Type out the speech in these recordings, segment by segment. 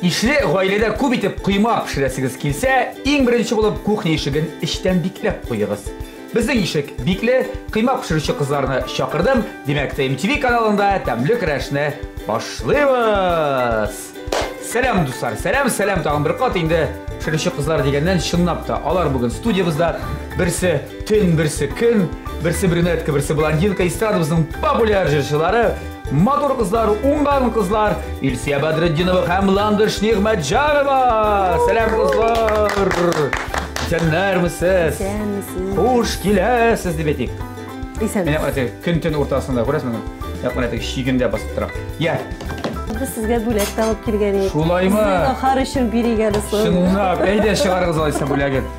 Ишле гаиләдә күп итеп коймак пешерәсегез килсә, иң беренче булып кухня ишеген эчтән бикләп куегыз. Безнең ишек бикле, коймак пешерүче кызларны чакырдым. Димәк, ТМТV каналында тәмле көрәшне башлыйбыз. Сәлам, дуслар, сәлам, сәлам тагын бер кат инде пешерүче кызлар дигәннән чынлап та алар бүген студиябездә берсе төн, берсе көн, берсе брюнетка, берсе блондинка, эстрадабызның популяр җырчылары Матур кызлар, уңган кызлар, Илсия Бәдретдинова һәм Ландыш Нигъмәтҗанова. Сәлам, кызлар! Исәннәрмесез? Исәнмесез. Хуш киләсез дип әйтик. Исән. Менә менә көн төн уртасында күрәсезме? Нәкъ менә теге чигендә басып тора. Я. Без сезгә бүләк тә алып килгән идек. Шулаймы? Зинһар өчен бирик әле соң. Чынлап, әйдә чыгарыгыз алайса бүләген.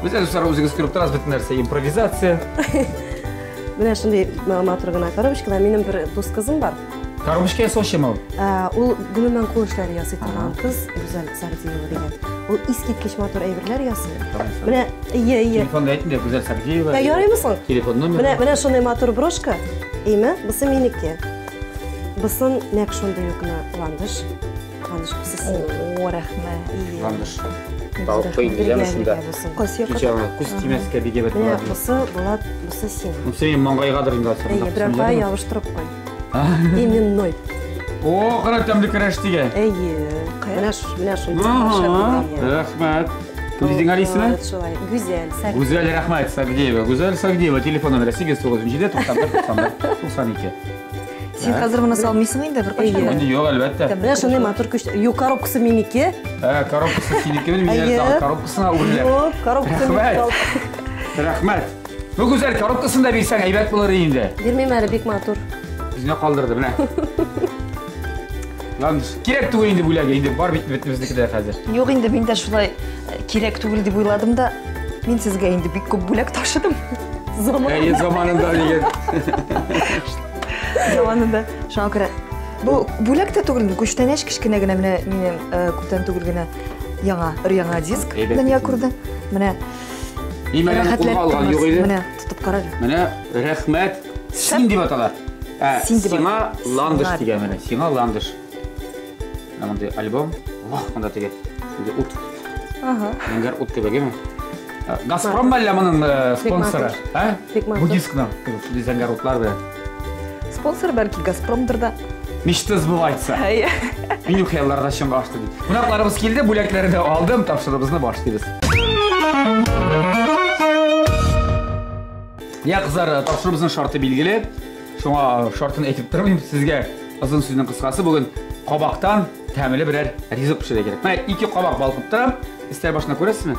Без әле дуслар үзегез күреп торасыз, бөтен нәрсә импровизация. Менә шундый матур гына коробочкада минем бер дус кызым бар. Коробочка ясаучымы ул? Ул гомумән кул эшләре ясый торган кыз, Гүзәл Сагдиева дигән. Ул искиткеч матур әйберләр ясый. Менә, ие, ие. Телефонда әйтмә, Гүзәл Сагдиева. Ә ярыймы соң? Телефон номеры. Менә, менә шундый матур брошка. Име, бусы минеке. Бусын нәкъ шундый ук ландыш. Ландыш бусы. О, рәхмәт. Ландыш. Тавык инде яме шунда. Кайсы якка? Кичә аңа күз тимәскә бик әйбәт Менә була. бусы Булат, бусы сиңа. Бусы минем маңгайгадыр инде асылында. Әйе, берәр кая ябыштырып куй. Именной. О, кара тәмле көрәш дигән. Әйе. Менә менә шундый. Рәхмәт. Кем дидең әле исеме? Шулай. Гүзәл. Гүзәл, рәхмәт, Сагдеева. Гүзәл Сагдеева, телефон номеры 897 91 91 92. Син хәзер моны салмыйсың инде беркайчан да. Инде юк, әлбәттә. Менә шундый матур күч. Юк, коробкасы минеке. Ә, коробкасы синеке, мин Әйе. тагын коробкасына үреләм. Юк, коробкасы Рәхмәт. минеке. Рәхмәт. Бу гүзәл коробкасын да бирсәң әйбәт булыр инде. Бирмим әле, бик матур. Безне калдырды, менә. Ландыш, кирәк түгел инде бүләге, инде бар бит бөтенебезнеке дә хәзер. Юк инде мин дә шулай кирәк түгел дип уйладым да, мин сезгә инде бик күп бүләк ташыдым. Әйе, заманында дигән. Заманында. Шуңа күрә бу бүләк тә түгел, күчтәнәч кечкенә генә менә минем күптән түгел генә яңа, өр-яңа диск дөнья күрде. Менә Мин әле кулга алган юк иде. Менә тотып кара әле. Менә рәхмәт. Син дип атала. Син дип Сиңа ландыш дигән менә. Сиңа ландыш. Менә мондый альбом. Вах, монда теге шундый ут. Ага. Зәңгәр ут кебек, әйме? Газпром әллә моның спонсоры? Ә? Бу дискның шундый зәңгәр утлар белән. Спонсор бәлки Газпромдыр да. Мечта сбывается. Минем хыяллар да чынга ашты дип. Кунакларыбыз килде, бүләкләрне дә алдым, тапшыруыбызны башлыйбыз. Я, кызлар, тапшыруыбызның шарты билгеле. Шуңа шартын әйтеп тормыйм сезгә. Озын сүзнең кыскасы, бүген кабактан тәмле берәр ризык пешерергә кирәк. Менә ике кабак балкып тора. Өстәл башына күрәсезме?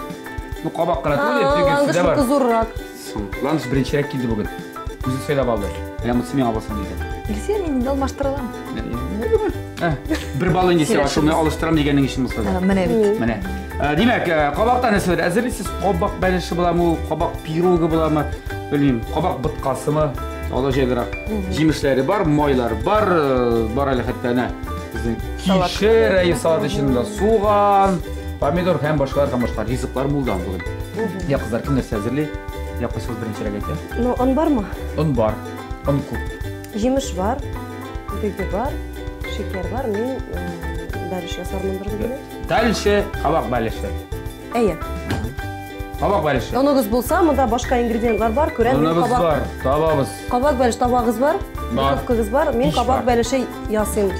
Ну, кабак кына түгел, тегесе дә бар. Ландышныкы зуррак. Соң, Ландыш беренчерәк килде бүген. Үзе сайлап алды. Менә монысы миңа булсын диде. Илсөя, мин инде алмаштыра алам. Бер балл инде сиңа, шуны алыштырам дигәнең өчен булса да. Менә бит. Менә. Димәк, кабактан нәрсәләр әзерлисез? Кабак бәлеше буламы ул, кабак пирогы буламы? Белмим, кабак боткасымы? Алла җайлырак. Җимешләре бар, майлар бар, бар әле хәтта әнә безнең кишер, әйе, салат өчен дә суган, помидор һәм башкалар һәм башкалар. Ризыклар мулдан бүген. Я, кызлар, кем нәрсә әзерли? Я, кайсыгыз беренчерәк әйтә? Ну, он бармы? Он бар. Он күп. Җимеш бар, дөге бар, шикәр бар. Мин бәлеш ясармындыр дип уйлыйм. Дальше кабак бәлеше. Әйе. Кабак бәлеше. Оныгыз булса, монда башка ингредиентлар бар, күрәм. Оныгыз бар, табабыз. Кабак бәлеш табагыз бар, Бар. духовкагыз бар. Мин Мич кабак бар. бәлеше ясыйм.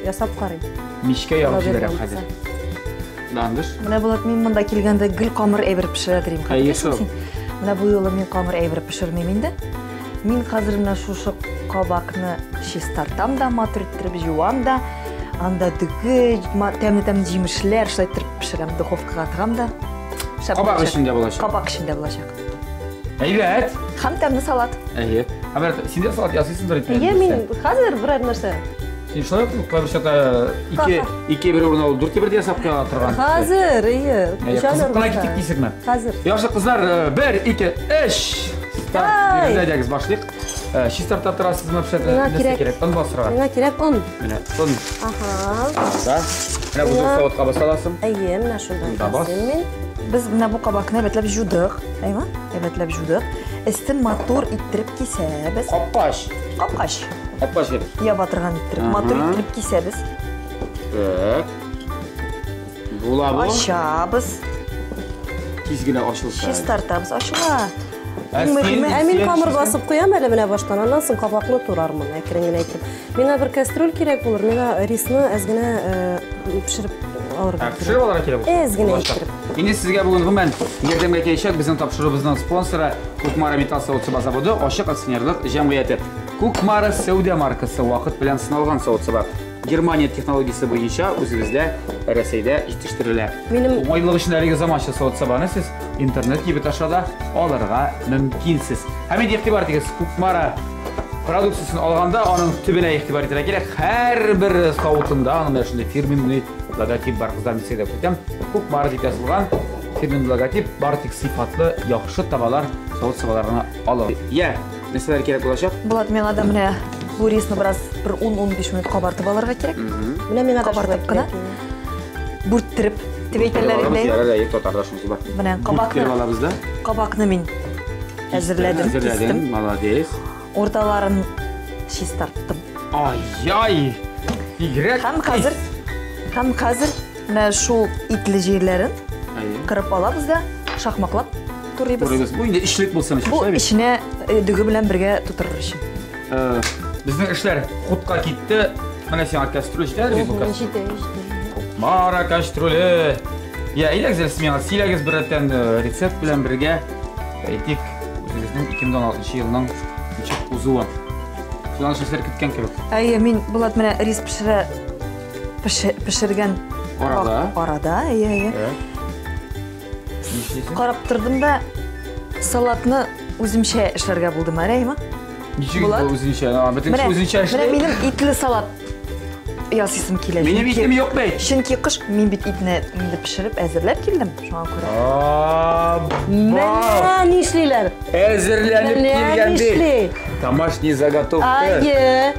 Ясап карыйм. Мичкә ягып Алла җибәрәм биргән хәзер. булса. Ландыш. Менә Булат, мин монда килгәндә гел камыр әйбер пешерә дим. Әйе, шул. Менә бу юлы мин камыр әйбер пешермим инде. Мин хәзер менә шушы кабакны чистартам да, матур иттереп җуам да, анда дөге, тәмле-тәмле җимешләр шулай иттереп пешерәм, духовкага тыгам да. Шәп Кабак булачак. эчендә булачак. Кабак эчендә булачак. Әйбәт. Һәм тәмле салат. Әйе. Әмәр, син дә салат ясыйсыңдыр инде. Әйе, мин хәзер берәр нәрсә. Син шулай ук кайбер чакта ике ике бер урын алып, дүрт бер ясап куя торган. Хәзер, әйе. Әйе, кызып кына китик дисеңме? Хәзер. Яхшы, кызлар, бер, ике, өч. Старт. Әйдәгез, башлыйк. Чистарта торасызмы, пешерә? Миңа Нәрсә кирәк. кирәк? Он басырга. Миңа кирәк он. Менә он. Ага. Да. Менә бу зур савытка баса аласың. Әйе, менә шунда. Да, бас. Мин. Без менә бу кабакны әйбәтләп җудык, әйме? Әйбәтләп җудык. Өстен матур иттереп кисәбез. Капкач. Капкач. Капкач кирәк. Яба торган иттереп, матур иттереп кисәбез. Так. Була бу. Ачабыз. Тиз генә ачылса. Чистартабыз. Ачыла. Ә Иң син- мөһиме, Ә мин син камыр нишлисең? басып куям әле менә баштан, аннан соң кабакны турармын, әкрен генә итеп. Миңа бер кастрюль кирәк булыр, миңа рисны әз генә пешереп алырга Ә, пешереп алырга кирәк булсын. Әз генә Булачак. иттереп. Инде сезгә бүген гомумән ярдәмгә киләчәк безнең тапшыруыбызның спонсоры Кукмара металл савыт-саба заводы ачык акционерлык җәмгыяте. Кукмара сәүдә маркасы вакыт белән сыналган савыт-саба. Германия технологиясе буенча үзебездә Рәсәйдә җитештерелә. Минем- Уңайлык өчен әлеге заманча савыт-сабаны сез интернет кибет аша да алырга мөмкинсез. Һәм инде игътибар итегез, Кукмара продукциясен алганда аның төбенә игътибар итәргә кирәк. Һәрбер савытында аның менә шундый фирменный логотип бар. Кызлар, мин сезгә әйтәм, Кукмара дип язылган фирменный логотип бары тик сыйфатлы, яхшы табалар, савыт-сабалар гына алыгыз. Я, нәрсәләр кирәк булачак? Булат, миңа да менә бу рисны бераз бер 10-15 минут кабартып алырга кирәк. Менә миңа да шулай Кабартып кына. кирәк. Бүрттереп дип әйтәләр инде. Ярар, әйе, татарда шунысы бар. Менә кабакны- Бүрттереп алабыз да. Кабакны мин әзерләдем, Әзерләдең, кистем. молодец. Урталарын чистарттым. Ай-яй! Бигрәк Һәм хәзер һәм хәзер менә шул итле җирләрен Әйе. кырып алабыз да шакмаклап турыйбыз. Турыйбыз. Бу инде эчлек булсын өчен, Бу шулай бит? эченә дөге белән бергә тутырыр өчен. Безнең эшләр хутка китте. Менә сиңа кастрюль җитәдер бит бу кастрюль? Җитә, җитә. Мара кастрюле. Я, әйдәгез әле сез миңа сөйләгез бер рәттән рецепт белән бергә. Әйтик, үзегезнең 2016 елның ничек узуын. Сез аны нәрсәләр көткән кебек. Әйе, мин Булат менә рис пешерә пешергән Арада. Арада, әйе, әйе. Нишлисең? Карап тордым да салатны үземчә эшләргә булдым, әле, әйеме? Ничек Булат? бу үзенчә? А, бөтен кеше үзенчә менә эшли. минем итле салат ясыйсым килә. Минем Чөнки- итем юк бит. Чөнки кыш мин бит итне инде пешереп әзерләп килдем, шуңа күрә. Абау! Менә нишлиләр? Әзерләнеп Менә килгән бит. нишли? Домашний заготовка. Әйе.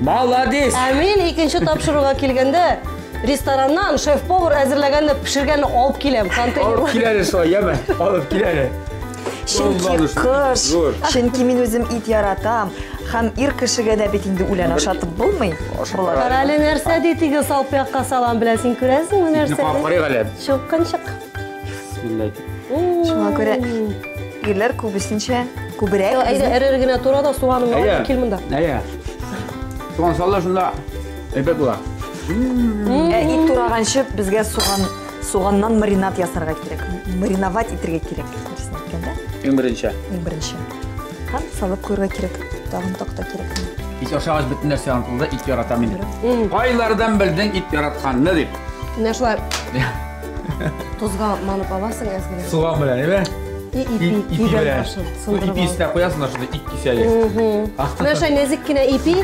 Молодец! Ә мин икенче тапшыруга килгәндә рестораннан шеф-повар әзерләгәнне пешергәнне алып киләм Алып контейнер. кил әле шулай, яме? Алып кил әле. Чөнки Алла, кыш, зур. чөнки мин үзем ит яратам. Һәм ир кешегә дә бит инде үлән ашатып булмый. Ашап Булат. кара. Кара әле нәрсә ди теге салпы якка салам белән син күрәсеңме Итне нәрсәне? кабып карыйк әле. Чыкканчык. Бисмилла. Шуңа күрә ирләр күбесенчә күбрәк Әйдә, безнең- эре-эре генә тура да суганыңны Әйе. алып кил монда. Әйе. Суган сал да шунда әйбәт була. Ә ит тураганчы безгә суган суганнан маринад ясарга кирәк. Мариновать итәргә кирәк. Дөресен әйткәндә, Иң беренче. иң беренче. Һәм салып куярга кирәк. Тагын такта кирәк. Ит ашагач бөтен нәрсә онытылды, ит яратам инде. Кайлардан белдең ит яратканны дип. Менә шулай тозга манып аласың әз генә. Суган белән, әйбә? И ипи, Ипи кибән белән. башын Бу сындырып Ипи алып. өстенә куясың да шунда ит кисәге. Менә шулай нәзек кенә ипи,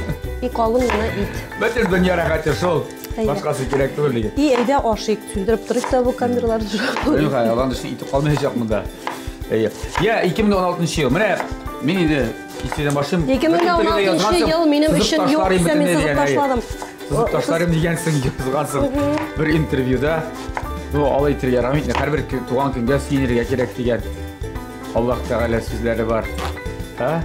и калын гына ит. Бөтен дөнья рәхәте шул. Әйе. Башкасы кирәк түгел диген. И әйдә ашыйк, сүндереп торыйк та бу камераларны. Юк, алан дышны итеп калмаячак монда. Әйе. Я, 2016 ел. Менә мин инде кичәдән башлыйм. 2016 ел минем өчен юк, всё, мин сызып ташладым. Сызып ташларым дигәнсең, язгансың бер интервьюда. Ну, алай итәргә ярамый, һәрбер туган көнгә сөенергә кирәк дигән. Аллаһ Тәгалә сүзләре бар. Һа?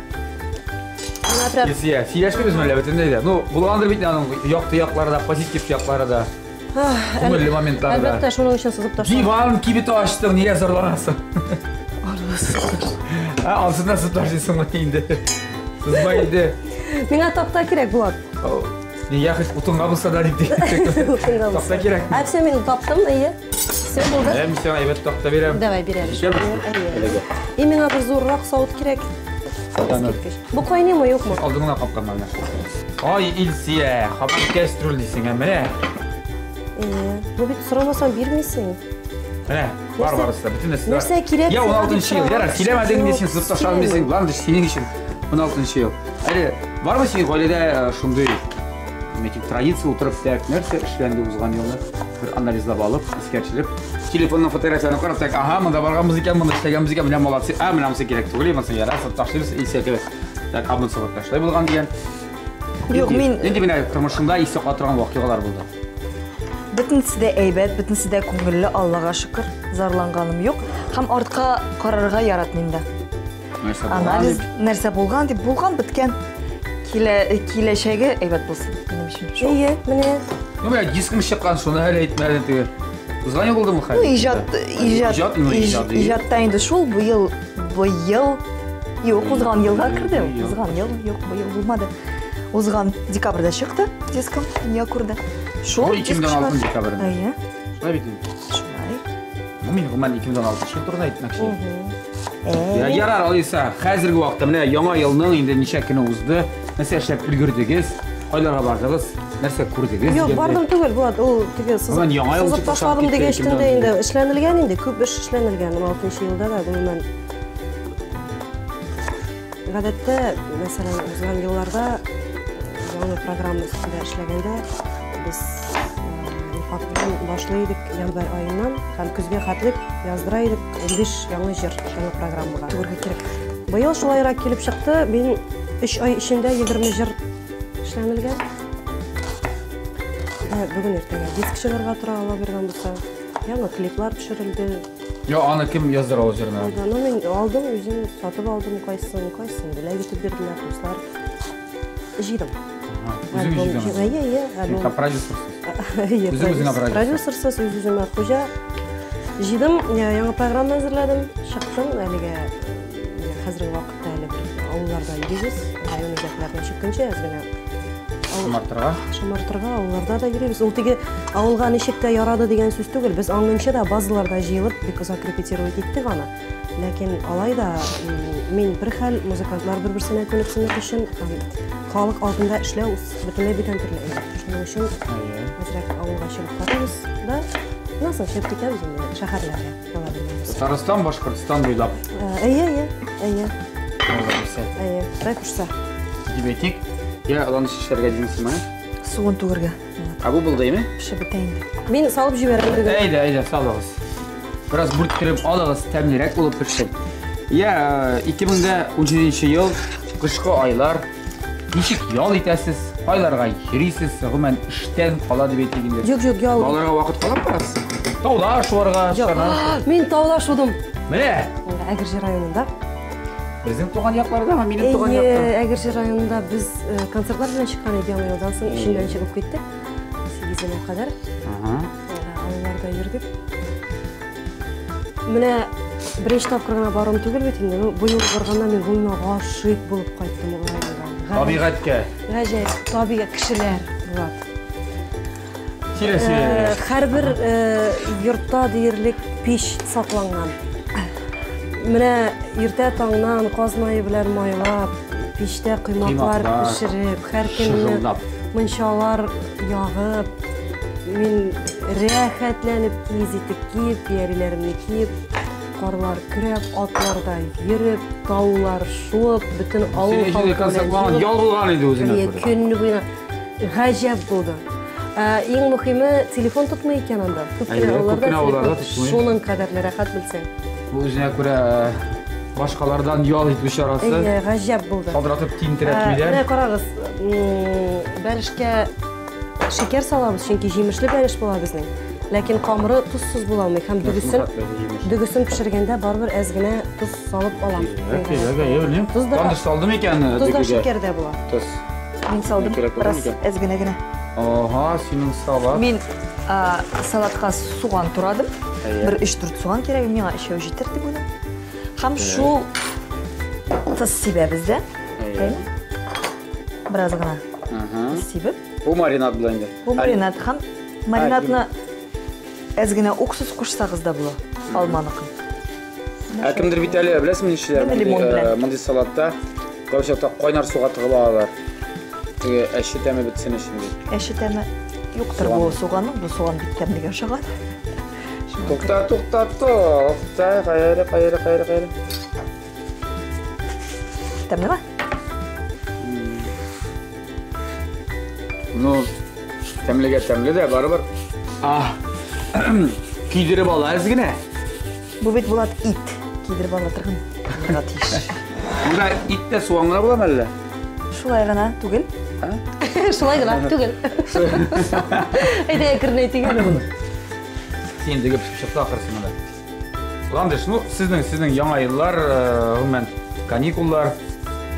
Менә прям Илсөя, сөйләшмибезме әллә бөтенләй дә? Ну, булгандыр бит аның якты яклары да, позитив яклары да, күңелле моментлары да. Әлбәттә, шуның өчен сызып ташладым. Диван кибете ачтың, нигә зарланасың? Ә, ансын да сызып ташлыйсыңмы инде? Сызма инде. Миңа такта кирәк, Булат. О, Нигә хоть утынга булса да дип. Утынга булса. Такта кирәк. Ә, всё, мин таптым, әйе. Всё булды. Ә, мин сиңа әйбәт такта бирәм. Давай, бир әле. Җитәме? Әйе. Әлегә. И миңа бер зуррак савыт кирәк. Аны Искиткеч. Бу кайныймы, юкмы? Алдыңа капкан менә. Ай, Илсия, хабар кәстрүл дисең, ә менә. Әйе. Бу бит сорамасаң бирмисең. Менә, бар Нәрсә- барысы да, бөтен нәрсә. нәрсә кирәк Я, сиңа 16 дип ел. Ярар, сораган сөйләмәдең кеше дисең, юк, сызып ташладым дисең, ландыш синең өчен 16 ел. Әле бармы синең гаиләдә шундый әйтик, традиция утырып так нәрсә эшләнде узган елны бер анализлап алып, искә төшереп, телефонның фотографияләрен карап, так, ага, монда барганбыз икән, монда эшләгәнбез икән, менә молодцы, а, менә монысы кирәк түгел, монысы ярар, сызып ташлыйбыз, Илсөя кебек. Так, а монысы вот шулай булган дигән. Юк, Нинди- мин- Нинди менә тормышыңда истә кала торган вакыйгалар булды? Бөтенесе дә әйбәт, бөтенесе дә күңелле, Аллага шөкер, зарланганым юк. Һәм артка карарга яратмыйм да. Нәрсә булган Анализ дип. нәрсә булган дип булган, беткән. Киләчәге әйбәт булсын минем өчен. Шул. Әйе, менә. Ну, менә дискың чыккан, шуны әле әйтмәдең теге. Узган ел булдымы хәл? Ну, иҗат, иҗат, Иҗат, ну, иҗат. Иҗатта инде шул быел, быел, юк, узган елга керде. Быел. Узган ел, юк, быел булмады. Узган декабрьдә чыкты диском, дөнья күрде. Шул Бу диск 2016 чыгар. декабрендә. Әйе, Шулай бит инде. шулай. Ну, мин гомумән 2016 ел турында әйтмәкче идем. Ә, Я, ярар, алайса, хәзерге вакытта менә яңа елның инде ничә көне узды, нәрсә эшләп өлгердегез, кайларга бардыгыз, нәрсә күрдегез? Юк, дигәндәй. бардым түгел, Булат, ул теге Гомумән, яңа ел сызып дип ташладым китте, дигәч кемдән тә инде инде. эшләнелгән инде, күп эш эшләнелгән 16 елда да гомумән. Гадәттә, мәсәлән, узган елларда яңа программа өстендә эшләгәндә без Рифат белән башлый идек январь аеннан һәм көзгә хәтлек яздыра идек 15 яңа җыр яңа программага. Түгәргә кирәк. Быел шулайрак килеп чыкты. Мин 3 ай эчендә 20 җыр эшләнелгән. Ә, Бүген иртәгә диск чыгарга тора ала биргән булса. Яңа клиплар төшерелде. Yo, аны кем яздыра ул җырны? Ну, мин алдым, үзем сатып алдым кайсын, кайсын бүләк итеп бирделәр, дуслар. Җыйдым. Үзең җыйдың. Әйе, әйе, Син альбом. продюсерсыз. Әйе, Үзең үзеңә продюсер. Продюсерсыз, үз үземә хуҗа. Җыйдым, яңа программа әзерләдем, чыктым. Әлегә хәзерге вакытта әле бер авылларда йөрибез. Район үзәкләренә чыкканча әз генә Шомартырга. шомартырга авылларда да йөрибез. Ул теге авылга ничек тә ярады дигән сүз түгел. Без аңынчы да базаларда җыелып бик озак репетировать иттек аны. Ләкин алай да мин бер хәл музыкантлар бер-берсенә күнексенер өчен һәм халык алдында эшләү бөтенләй бүтән төрле әйбер. Шуның өчен әзрәк авылга чыгып карыйбыз да, аннан соң чыгып китәбез инде шәһәрләргә. Алла биргән булса. Татарстан, Башкортстан буйлап. Әйе, әйе, әйе, Алла бирсә. әйе. Ходай кушса. Дип әйтик. Я, аланы шешәргә димсеңме? Суын түгәргә. Ә бу булды, әйме? Пешеп бетә инде. Мин салып җибәрәм бүген. Әйдә, әйдә, салыгыз. Бераз бүрттереп алыгыз, тәмлерәк булып пешсен. Я, 2017 ел, кышкы айлар. Ничек ял итәсез? Кайларга йөрисез? Гомумән, эштән кала дип әйтик инде. Юк, юк, ял. Балаларга вакыт калып барасыз? Тауда шуарга, Юк. чана. Мин тауда шудым. Менә, Әгерҗе районында. безнең туган якларда, минем туган Әйе, якта. Әгерҗе районында без концертлар белән чыккан идек яңа елдан соң, эшеннән чыгып киттек. 8-енә кадәр Ага. Авылларда йөрдек. Менә беренче тапкыр гына баруым түгел бит инде. Ну, бу юлы барганда мин гомумән гашыйк булып кайттым ул районга. Табигатькә. Гаҗәеп табигать кешеләр Булат. Сөйлә, сөйлә. Һәрбер йортта диярлек пич сакланган. Менә иртә таңнан каз мае белән майлап, пичтә коймаклар Коймаклар. пешереп, һәр көнне Шыжылдап. мунчалар ягып, мин рәхәтләнеп киез итек киеп, бияләйләремне киеп, карлар көрәп, атларда йөреп, таулар шуып, бөтен авыл Синең өчен дә халкы концерт белән булган, җыелып, ял булган иде үзенә Әйе, күрә. көнне буена гаҗәп булды. Иң мөһиме телефон тотмый икән анда. Күп Әйе, кенә күп авылларда кенә авылларда телефон тотмый. Шуның кадәрле рәхәт белсәң. Бу үзенә күрә башкалардан ял итү чарасы. Әйе, гаҗәп булды. Шалтыратып тинтерәтмиләр. Менә карагыз, бәлешкә шикәр салабыз, чөнки җимешле бәлеш була безнең. Ләкин камыры тозсыз була алмый һәм дөгесен пешергәндә барыбер әз генә тоз салып алам. Тоз да- Ландыш салдым икән Тоз да дөгегә? шикәр дә була. Тоз. Мин салдым, Кирәк булды бераз микән? әз генә генә. Ага, синең салат. Мин салатка суган турадым. Әйе. Бер 3-4 суган кирәк, миңа өчәү җитәр дип уйлыйм. Һәм шул тоз сибәбез дә. Әйе. Әйе. Бераз гына Ага. тоз сибеп. Бу маринад була инде. Бу маринад һәм маринадны әз генә уксус кушсагыз да була, алманыкын. Ә кемдер бит әле, беләсеңме ничәләр? Менә лимон белән. Мондый салатта күп чакта кайнар суга тыгып алалар. Теге әче тәме бетсен өчен дип. Әче тәме юктыр бу суганның, бу суган бик тәмлегә ошаган. Тукта, тукта, тукта, кайры, кайры, кайры, кайры. Тәмлеме? Ну, тәмлегә тәмле дә барыбер. А, кидереп ала әз генә. Бу бит Булат ит. Кидереп ала торган булырга тиеш. Монда ит тә суган гына буламы әллә? Шулай гына түгел. А? Шулай гына түгел. Әйдә, әкрен әйтик әле моны. Син дөге пешеп чыкты ахрысы монда. Ландыш, ну, сезнең яңа еллар, гомумән, каникуллар,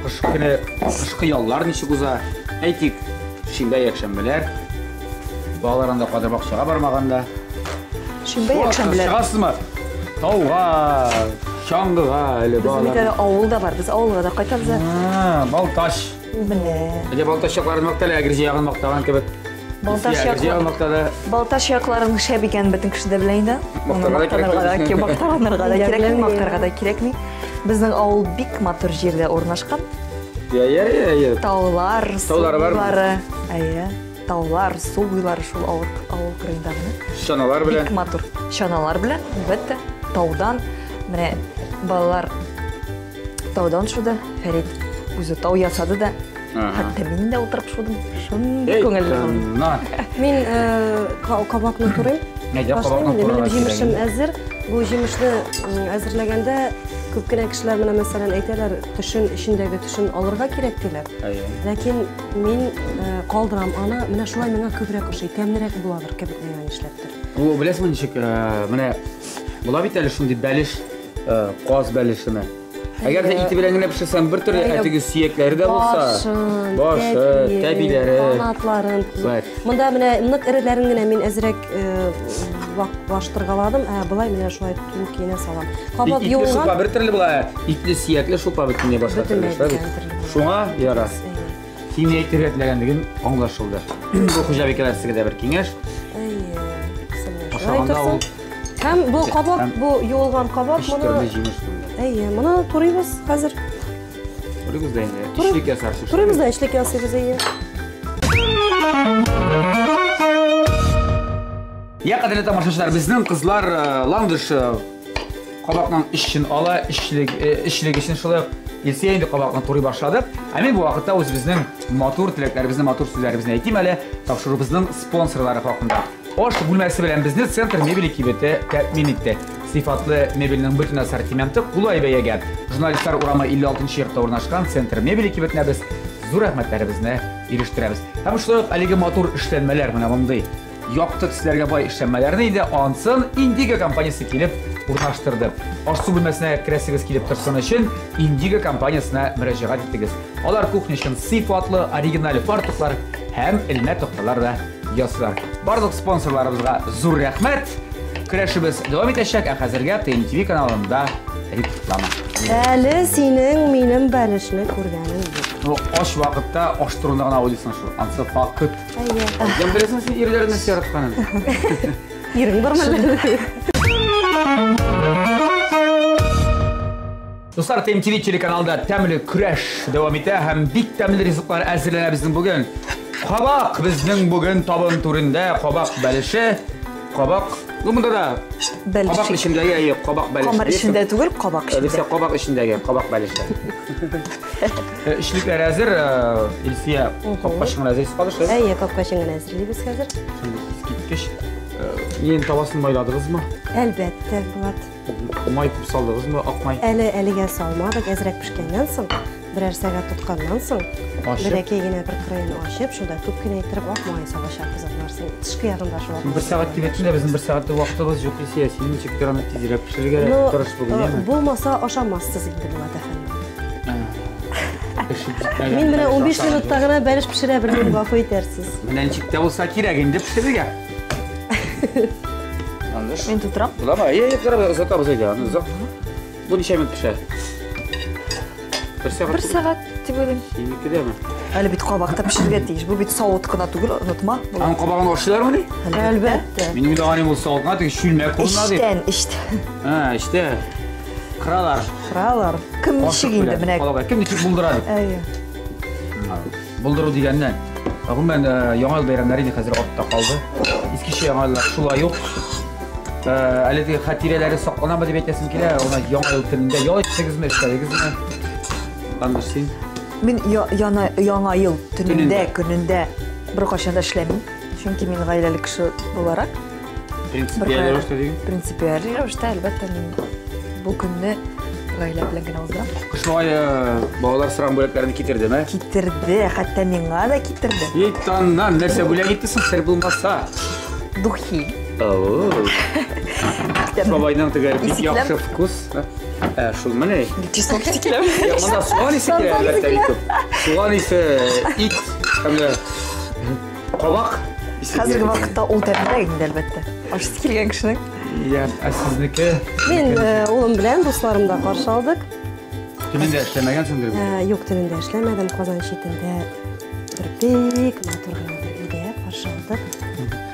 кыш көне, кышкы яллар ничек уза? Әйтик, шимбә, якшәмбеләр. Балалар анда кадер бакчага бармаганда. Шимбә, якшәмбеләр. Чыгасызмы? Тауга, чаңгыга әле Безнең бит балалар. әле авыл да бар. Без авылга да кайтабыз. А, Балтач. Менә. Әйдә Балтач якларын мактала, Әгерҗе ягын мактаган кебек. Балтач Әгерҗе яклы- ягын мактады. Балтач якларының шәп икәнен бөтен кеше дә белә инде. Моны Мактарга да мактанырга да кирәкми. мактанырга да кирәкми, Беләм, мактарга да кирәкми. Безнең авыл бик матур җирдә урнашкан. Я, я, я, я. Таулар, су Таулары бармы? буйлары. Әйе. Таулар, су буйлары шул авыл авыл кырыенда гына. Чаналар белән. Бик матур. Чаналар белән, әлбәттә, таудан менә балалар таудан шуды. Фәрит үзе тау ясады да. Ага. Хәтта мин дә утырып шудым. Шундый Эй, күңелле булды. тынна. Мин кабакны турыйм. Әйдә, Башлыйм кабакны инде. Минем турарга җимешем кирәк. әзер. Бу җимешне әзерләгәндә күп кенә кешеләр менә мәсәлән әйтәләр, төшен эчендәге төшен алырга кирәк диләр. Әйе. Ләкин мин калдырам аны, менә шулай миңа күбрәк ошый, тәмлерәк буладыр кебек миңа нишләптер. Бу беләсеңме ничек, менә була бит әле шундый бәлеш, каз бәлешеме. Әгәр дә ите белән генә пешерсәң бер төрле, ә теге сөякләре дә булса, Башын, башы, тәпиләре. канатларын. Вәт. Монда менә нык эреләрен генә мин әзрәк ваклаштыргаладым, ә былай менә шулай тулы көенә салам. Кабак Итле шулпа юылган. бер төрле була, итле сөякле шулпа бөтенләй башка төрле. Бөтенләй шулай бит? бүтән төрле була. Шуңа яра. Әйе. Син ни әйтергә теләгәнлеген аңлашылды. Бу хуҗабикәләр сезгә дә бер киңәш. Әйе. Шулай Ашаганда торсын. ул Һәм бу кабак, Һәм бу юылган кабак, өч моны төрле җимеш монда. Әйе, моны турыйбыз хәзер. Турыйбыз да инде. Турый- Эчлек ясарсыз. Турыйбыз да эчлек ясыйбыз, әйе. Я, кадерле тамашачылар, безнең кызлар Ландыш кабакның эчен ала, эчлек өчен шулай ук Илсөя инде кабакны турый башлады. Ә мин бу вакытта үзебезнең матур теләкләребезне, матур сүзләребезне әйтим әле тапшыруыбызның спонсорлары хакында. Аш бүлмәсе белән безне Центр мебели кибете тәэмин итте. Сыйфатлы мебельнең бөтен ассортименты кулай бәягә. Журналистлар урамы 56 йортта урнашкан Центр мебели кибетенә без зур рәхмәтләребезне ирештерәбез. Һәм шулай ук әлеге матур эшләнмәләр менә мондый якты төсләргә бай эшләнмәләрне инде ансын Индиго компаниясе килеп урнаштырды. Аш-су бүлмәсенә керәсегез килеп торсын өчен Индиго компаниясенә мөрәҗәгать итегез. Алар кухня өчен сыйфатлы оригиналь фартуклар һәм элмә такталар да ясыйлар. Барлык спонсорларыбызга зур рәхмәт. Көрәшебез дәвам итәчәк, ә хәзергә ТНТВ каналында реклама. Әле синең минем бәлешне күргәнең юк. Ну, аш вакытта аш турында гына уйлыйсың шул. Ансы факт. Әйе. Кем беләсең син ирләрне нәрсә яратканын? Ирең бармы әллә? Дуслар, ТМТВ телеканалында тәмле көрәш дәвам итә һәм бик тәмле ризыклар әзерләнә безнең бүген. Кабак безнең бүген табын түрендә, кабак бәлеше, кабак, ну монда да Бәлеше. кабак эчендәге, әйе, кабак бәлеше. Камыр эчендә түгел, кабак эчендә. Әлбәттә, кабак эчендәге, кабак бәлеше. Эчлекләр әзер, Илсөя, капкачын гына әзерлисез калды шулай. Әйе, капкачын гына әзерлибез хәзер. Шундый искиткеч. Нинди табасын майладыгызмы? Әлбәттә, Булат. Май күп салдыгызмы? Ак май. Әле әлегә салмадык, әзрәк пешкәннән соң, берәр сәгать тотканнан соң, Ачып. бәләкәй генә бер кырыен ачып, шунда күп кенә иттереп ак май салачакбыз аннан соң. Тышкы ягында шул ак Бер май сәгать дип әйттең дә, безнең бер сәгатьлек вакытыбыз юк Илсөя. Син ничектер аны тизрәк пешерергә Ну, тырыш бүген, яме? булмаса ашамассыз инде, Булат әфәнде. Пешеп җитмәгән Мин менә бәлеш 15 ашаган минутта гына бәлеш пешерә белмим, гафу итәрсез. Менә ничек тә булса кирәк инде пешерергә. Андыш. Мин тутырам. Буламы? Әйе, әйе, тутырабыз, озатабыз әйдә, аны озак. Бу ничә минут пешә? Бер сәгать. Бер сәгать дип уйлыйм. Синеке дәме? Әле бит кабак та пешергә тиеш. Бу бит савыт кына түгел, онытма. Аның кабагын ашыйлармыни? Әлбәттә. Минем уйлаганым ул савыт кына, теге чүлмәк урынына дип. Эчтән, эчтән. Һа, эчтә. Кыралар. Кыралар. Кем Кашык ничек инде белән. менә. Кабак. Кем ничек булдыра дип. Әйе. Булдыру дигәннән. Гомумән, Яңа ел бәйрәмнәре инде хәзер артта калды. Искечә Яңа еллар шулай ук. Әле теге хатирәләре сакланамы дип әйтәсем килә. Аны Яңа ел төнендә ял иттегезме, эшләдегезме? Ландыш, син? Мин яңа ел төнендә, Төнендә. көнендә беркайчан да эшләмим. Чөнки мин гаиләле кеше буларак, Принципиаль рәвештә диген. Принципиаль рәвештә, әлбәттә, мин бу көнне гаилә белән генә уздырам. Кыш бабай балалар сораган бүләкләрне китердеме? Китерде, хәтта миңа да китерде. Итаннан нәрсә бүләк итте соң, сер булмаса? Духи. Оу. Кыш бабайның теге бик Исе киләме? яхшы вкус. Шул менә. Чеснок исе киләме? Юк, монда суган исе килә, Сарымсак исе әлбәттә, бик килә. күп. Суган исе, ит, һәм дә кабак исе Хәзерге килә. вакытта ул тәмлерәк инде, әлбәттә. Ашысы килгән кешенең. Я, ә сезнеке? Мин улым белән дусларым да каршы алдык. Төнендә эшләмәгәнсеңдер бит? Юк, төнендә эшләмәдем. Казан читендә бер бик матур гына бер өйдә каршы алдык.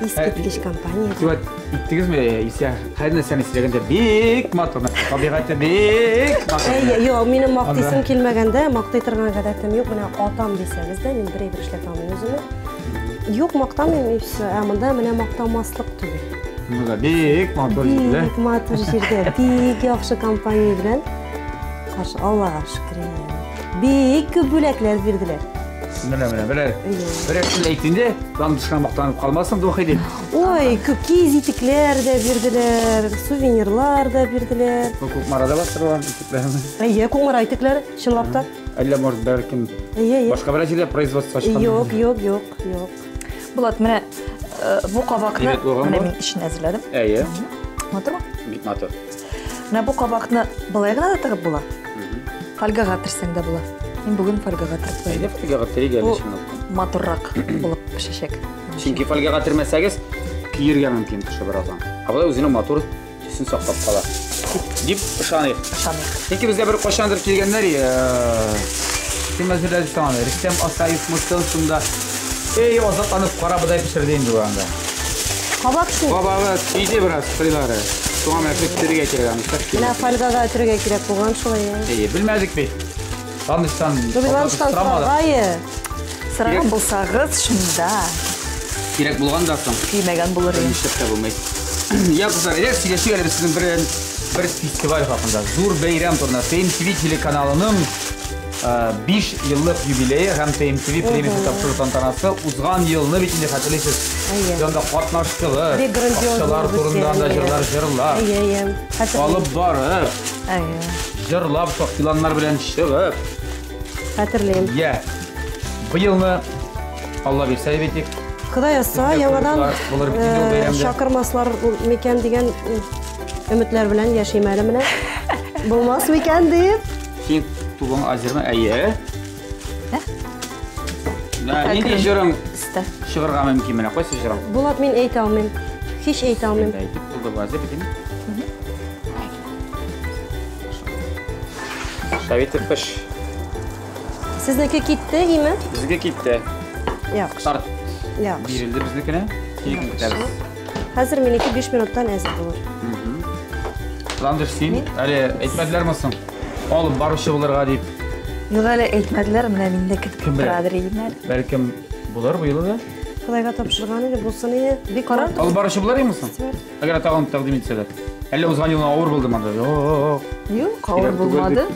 Искиткеч компания. Тип иттегезме, Исә? Һәр нәрсәне сөйләгәндә бик матур, табигате бик матур. Әйе, юк, минем мактыйсым килмәгәндә, мактый торган гадәтем юк. Менә атам дисәгез дә, мин бер әйбер эшләтә алмыйм үземә. Юк, мактамыйм, и всё. Ә монда менә мактамаслык түгел. Монда бик матур җирдә. Бик матур җирдә, бик яхшы компания белән каршы, Аллага шөкер. Бик күп бүләкләр бирделәр. Менә, менә, менә. Берәр сүз әйт инде, Ландышка мактанып калмасын духи дип. Ой, күп киез итекләр дә бирделәр, сувенирлар да бирделәр. Бу Кукмарада бастырылган итекләрме? Әйе, Кукмара итекләре, чынлап та. Әллә может бәлкем Әйе, әйе. башка берәр җирдә производство ачкан? Юк, юк, юк, юк. Булат, менә бу кабакны Әйбәт булган менә бу. мин эчен әзерләдем. Әйе. Матурмы? Бик матур. Менә бу кабакны былай гына да тыгып була. Фольгага төрсәң дә була. Мин бүген фольгага төреп куйдым. Әйдә фольгага төрик әле Бу чынлап. матуррак булып пешәчәк. Чөнки фольгага төрмәсәгез, көергә мөмкин төшә бераздан. Ә болай үзенең матур төсен саклап кала. Дип ышаныйк. Ышаныйк. Чөнки безгә бер кайчандыр килгәннәр, кем әзерләде соң аны? Рөстәм Асаев мыстан шунда. Эй, азатланып кара бодай пешерде инде ул анда. Кабак шул. Кабагы тиде бераз кырыйлары. Шуңа менә көттерергә кирәк аны. Менә фольгага төрергә кирәк булган шулай. Әйе, белмәдек бит. Ландыштан Ландыштан сорагае. Сораган булсагыз, шунда. Кирәк булган да соң. Көймәгән булыр иде. Нишләп тә булмый. Я, кызлар, әйдә сөйләшик әле без сезнең бер фестиваль хакында. Зур бәйрәм турында. ТМТВ телеканалының 5 еллык юбилее һәм ТМТВ премиясе тапшыру тантанасы узган елны бит инде хәтерлисез. Әйе. Анда катнаштыгыз. Бик грандиозный Акчалар турында анда җырлар җырлап. Әйе, әйе. Хәтерлим. Алып барып, Әйе. җырлап, шактиланнар белән чыгып. Хәтерлим. Я. Быелны Алла бирсә бит. Ходай язса, яңадан Булыр бит инде ул бәйрәмдә. чакырмаслар микән дигән өметләр белән яшим әле менә. Булмас микән дип. Син тулың әзерме? Әйе. Ә? Нинди җырың чыгарга мөмкин менә? Кайсы җырың? Булат, мин әйтә алмыйм. Һич әйтә алмыйм. Әйтеп булды бу, әзер бит. Шәбитеп пеш. Сезнеке китте, име? Безгә китте. Яхшы. Старт Яхшы. бирелде безнекенә. Синекен көтәбез. Хәзер минеке 5 минуттан әзер булыр. Ландыш, син әле әйтмәделәрме соң? Алып баручы булырга дип. Юк, әле әйтмәделәр, менә мин дә көтеп Кем белә? торадыр идем әле. Бәлкем булыр бу юлы да. Худайга тапшырган иде, булсын иде. Бик Карар. Алып баручы булыр идеме соң? Фестиваль. Әгәр тагын тәкъдим итсәләр. Әллә узган елны авыр булды монда. Юк. Юк, авыр Кирәк түгел булмады. дип.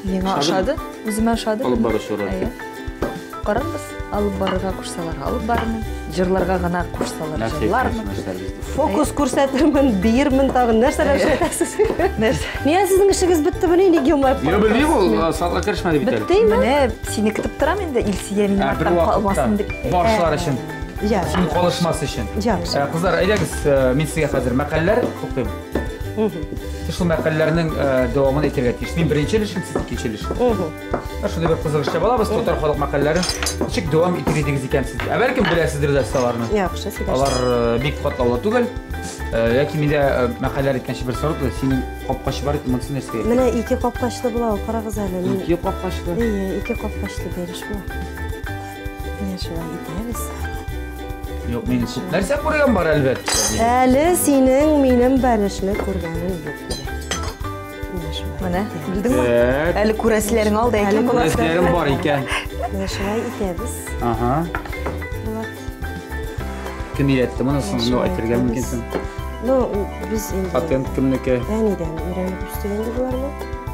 Миңа ошады, үземә ошады. Алып баручы булыр. Әйе. Карарбыз, алып барырга кушсалар, алып барырмын. Җырларга гына кушсалар, Нәрсә җырлармын. әйтәсең, нәрсә бездә? Фокус күрсәтермен, биермен тагын. Нәрсәләр эшләтәсез? Нәрсә? Нигә сезнең эшегез беттеме? Ник елмаеп Юк, белмим ул, сатла керешмәде бит әле. Беттеме? Менә сине көтеп торам инде, Илсөя минем Ә, бер арттан вакытта калмасын дип. барышлар өчен, Яхшы. син калышмас өчен. Яхшы. Кызлар, әйдәгез, мин сезгә хәзер мәкальләр укыйм. Сез шул мәкальләрнең дәвамын әйтергә тиеш. Мин беренче өлешен, сез икенче өлешен. Шундый бер кызык эшләп алабыз, татар халык мәкальләрен. Ничек дәвам итер идегез икән сез? Ә бәлкем беләсездер дә сез аларны. Яхшы, сөйләшик. Алар бик катлаулы түгел. Ләкин миндә мәкальләр әйткәнче бер сорау туды. Синең капкачы бар, монысы нәрсәгә? Менә ике капкачлы була ул, карагыз әле. Мин Ике капкачлы. Әйе, ике капкачлы бәлеш була. Менә шулай итәбез. Юк, мин күп нәрсә күргән бар әлбәттә. Әле синең минем бәлешне күргәнең юк менә. Менә шулай. Менә, итәбез. белдеңме? Так. Әле күрәселәрең алда Әле икән. Булат. Күрәселәрем бар икән. Менә шулай итәбез. Ага. Булат. Кем өйрәтте моны соң? Ну, Шулай әйтергә итәбез. мөмкинсең. Ну, без инде Патент кемнеке? Әнидән өйрәнеп үстек инде боларны.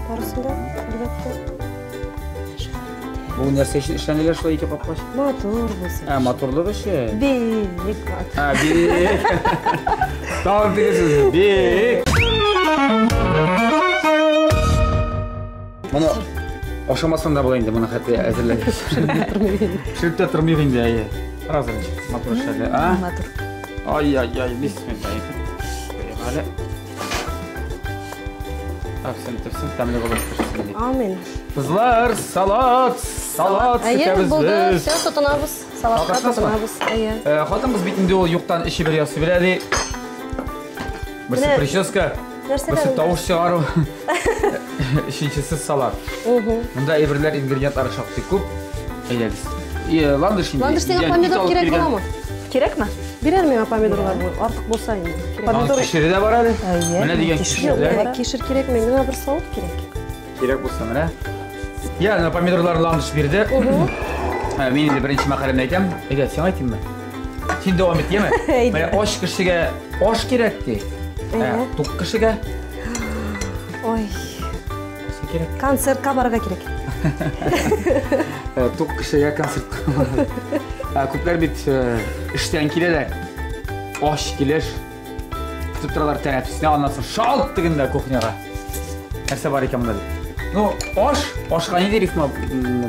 Барысын да, әлбәттә. Бу нәрсә өчен эшләнелә шулай ике капкач? Матур булсын. Ә, матурлык өчен. Бик матур. Ә, бик. Тагын теге сүз. Бик. Моны ашамасаң да була инде, моны хәтта әзерләп. Пешереп тә тормыйк инде, әйе. Карагыз әле, ничек матур эшләде, а? Матур. Ай-яй-яй, бисмилла. Куйыйк әле. Әфсен, төпсен, тәмле булып пешсен. Амин. Кызлар, салат, салат Әйе, көтәбез булды. без. Все, тотынабыз. Салатка тотынабыз. Әйе. Хатын-кыз бит инде ул юктан эше бер ясый белә ди. Берсе прическа, берсе тавыш чыгару, өченчесе салат. Монда әйберләр, ингредиентлар шактый күп. Әйдәгез. Ландыш инде. Ландыш, сиңа помидор кирәк буламы? Кирәкме? Бирәр миңа помидорлар, артык булса инде. Помидор кишере дә бар әле. Менә дигән кишер. Кишер кирәкме? Миңа бер савыт кирәк. Кирәк булса менә. Я, менә помидорлар Ландыш бирде. Мин инде беренче мәкаләмне әйтәм. Әйдә, сиңа әйтимме? Син дәвам ит, яме? Менә ач кешегә аш кирәк ди. Тук кешегә. Ой. Нәрсә кирәк? Концертка барырга кирәк. Тук кешегә концертка. Күпләр бит эштән киләләр. Ач килеш. Көтеп торалар тәнәфесне, аннан соң шалт дигәндә кухняга. Нәрсә бар икән монда дип. Ну, аш, ашка нинди рифма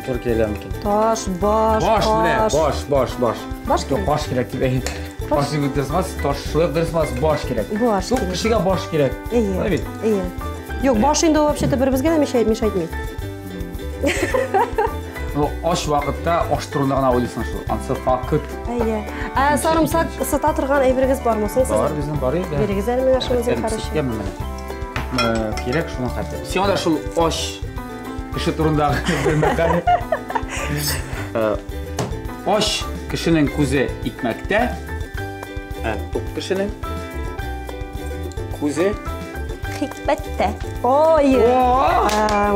туры килә мөмкин? Таш, баш, баш, менә, баш, баш, баш. Баш кирәк. Баш кирәк дип әйт. Баш дип дөрес булмас, таш шулай дөрес булмас, баш кирәк. Баш кирәк. Кешегә баш кирәк. Әйе. Бит. Әйе. Юк, баш инде ул вообще-то беребезгә дә мешает, мешает. Ну, аш вакытта аш турында гына уйлыйсың шул. Ансы факт. Әйе. Ә сарымсак сыта торган әйберегез бармы соң сезнең? Бар, безнең бар иде. Бирегез әле миңа шуны зинһар өчен. Кирәк шуның хәтле. Сиңа да шул аш кеше турындагы бер мәкаль. Аш кешенең күзе икмәктә, ә тук кешенең күзе хикмәттә. Ой!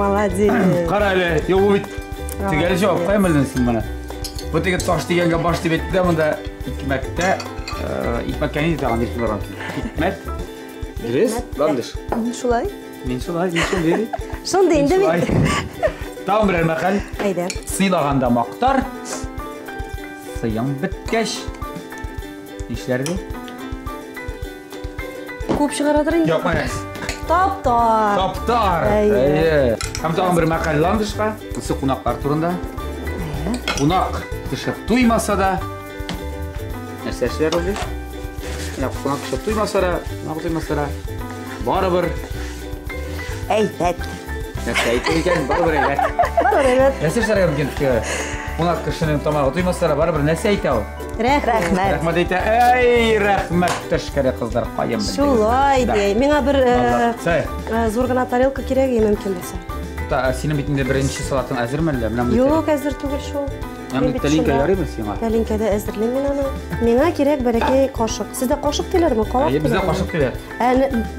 Молодец. Кара әле, юк бу бит төгәл җавап. Каян белдең син моны? Бу теге таш дигәнгә баш дип әйтте дә монда икмәктә, икмәккә нинди тагын рифма бар? Хикмәт. Дөрес, Ландыш. Мин шулай. Мин шулай, мин шундый. Шундый инде бит. Тагын берәр мәкаль. Әйдә. Сыйлаганда мактар, сыең беткәч, нишләр ди? Күп чыгарадыр инде. Юк, менә. Таптар. Таптар. Әйе. Һәм тагын бер мәкаль Ландышка. Бусы кунаклар турында. Кунак кеше туймаса да, нәрсә эшләр ул ди? Менә кунак кеше туймаса да, кунак туймаса да, барыбер әйбәт. Нәрсә әйтер икән, барыбер әйбәт. Барыбер әйбәт. Нәрсә эшләргә мөмкин? Кунак кешенең тамагы туймаса да, барыбер нәрсә әйтә ул? Рәхмәт. Рәхмәт әйтә. Әй, рәхмәт төшкере кызлар, каян белдегез? Шулай ди. Миңа бер зур гына тарелка кирәк, мөмкин булса. Та, синең бит инде беренче салатың әзерме әллә? Менә мондый. Юк, әзер түгел шул. Менә мондый тәлинкә ярыймы сиңа? Тәлинкәдә әзерлим мин аны. Миңа кирәк бәләкәй кашык. Сездә кашык диләрме, калак диләрме? Бездә кашык диләр. Ә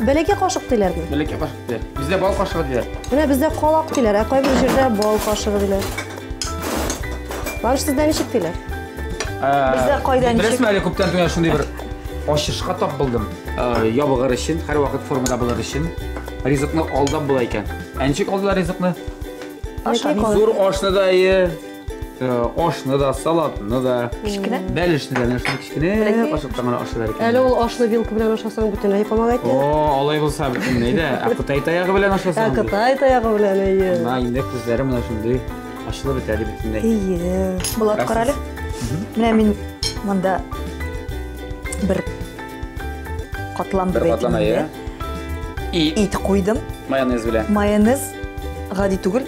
бәләкәй кашык диләрме? Бәләкәй кашык диләр. Бездә бал кашыгы диләр. Менә бездә калак диләр, ә кайбер җирдә бал кашыгы диләр. Ландыш, сездә ничек диләр? Бездә кайда ничек? Беләсезме, әле күптән түгел шундый бер ачышка тап булдым. Ябыгыр өчен, һәрвакыт формада булыр өчен ризыкны алдап була икән. Ә ничек алдылар ризыкны? Зур ашны да, әйе, ашны да, салатны да, кечкенә бәлешне дә, менә шундый кечкенә кашыктан гына ашыйлар икән. Әле ул ашны вилка белән ашасаң бөтенләй помогать итә. О, алай булса бөтенләй дә. Ә Кытай таягы белән ашасаң? Ә Кытай таягы белән, әйе. Менә инде күзләре менә шундый ачылып бетә ди бөтенләй. Әйе. Булат, карале. Менә мин монда бер катлам Бер катлам, әйе. Ит куйдым. Майонез белән. Майонез гади түгел.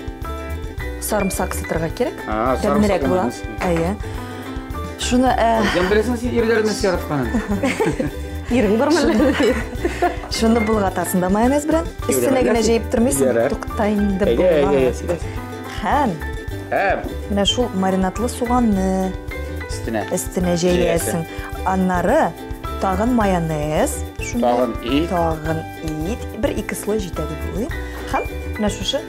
Сарымсак сытырга кирәк. Тәмлерәк була. Әйе. Шуны Кем беләсең син ирләрне нәрсә яратканын? Ирең бармы әллә? Шуны болгатасың да майонез белән. Өстенә генә җәеп тормыйсың. Тукта инде бу. Һәм менә шул маринадлы суганны өстенә җәясең. Аннары тагын майонез, тагын ит, тагын ит, бер-ике слой җитә дип уйлыйм. Һәм менә шушы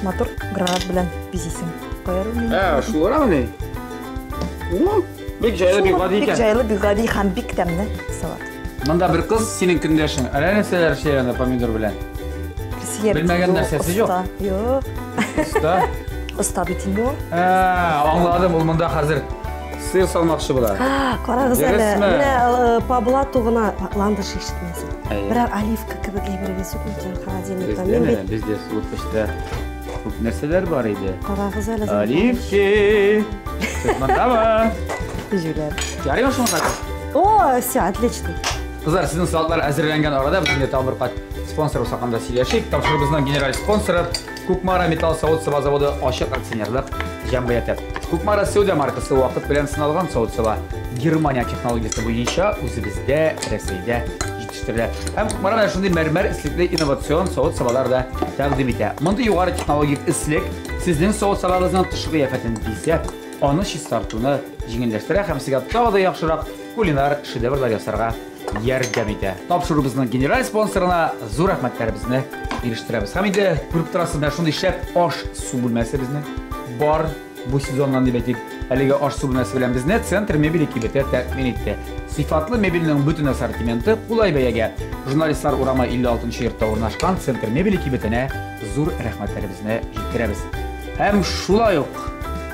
матур гранат белән бизисең. Каяр ул мине? Ә, шул гынамыни? Бик җайлы, бик гади икән. Бик җайлы, бик гади һәм бик тәмле салат. Монда бер кыз синең көндәшең. Әллә нәрсәләр эшли анда помидор белән. Белмәгән нәрсәсе юк. Юк. Оста. Оста бит инде ул. Ә, аңладым, ул монда хәзер сыр салмакчы була. Карагыз әле, менә по блату гына Ландыш ишетмәсен. Берәр оливка кебек әйберегез юк микән холодильникта? Мин бит бездә суыткычта күп нәрсәләр бар иде. Карагыз әле. Оливки. Сез мондамы? Җүләр. Ярыймы шуңа кадәр? О, все, отлично. Кызлар, сезнең салатлар әзерләнгән арада без инде тагын бер кат спонсорыбыз хакында сөйләшик. Тапшыруыбызның генераль спонсоры Кукмара металл савыт-саба заводы ачык акционерлык җәмгыяте. Кукмара сәүдә маркасы вакыт белән сыналган савыт-саба. Германия технологиясе буенча үзебездә, Рәсәйдә җитештерелә. Һәм Кукмара менә шундый мәрмәр эслекле инновацион савыт-сабалар да тәкъдим итә. Мондый югары технологик эслек сезнең савыт-сабагызның тышкы кыяфәтен бизәп, аны чистартуны җиңелләштерә һәм сезгә тагы да яхшырак кулинар шедеврлар ясарга ярдәм итә. Тапшыруыбызның генераль спонсорына зур рәхмәтләребезне ирештерәбез. Һәм инде күреп торасыз, менә шундый шәп аш-су бүлмәсе безнең бар бу сезоннан дип әйтик. Әлеге аш-су бүлмәсе белән безне Центр мебели кибете тәэмин итте. Сыйфатлы мебельнең бөтен ассортименты кулай бәягә. Журналистлар урамы 56 йортта урнашкан Центр мебели кибетенә зур рәхмәтләребезне җиткерәбез. Һәм шулай ук